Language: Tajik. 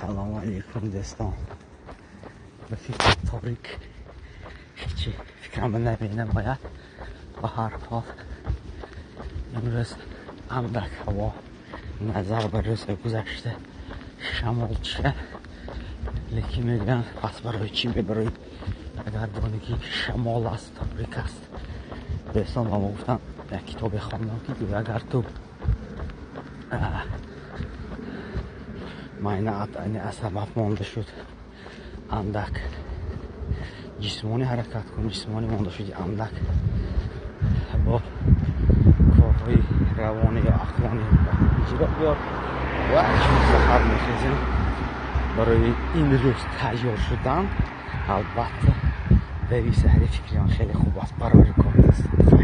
Салому алейкум, дӯстон. Ба фикри торик ҳечи фикрам наменамояд. Ба ҳар ҳол, имрӯз андак ҳаво назар ба рӯзи гузашта шамолча, лекин мегӯянд, пас барои чӣ мебароӣ, агар донӣ, ки шамол аст, торик аст? Дӯстон ба мо гуфтанд, як китобе хондам, ки агар ту майнаат асабат монда шуд, андак ҷисмонӣ ҳаракат кун, ҷисмонӣ монда шуди, андак бо корҳои равонӣ ё ақлонӣ иҷро биёр. Ва чун саҳар мехезем, барои ин рӯз тайёр шудан, албатта, дави саҳари фикри ман хеле хуб аст. Барори кор, дӯстон.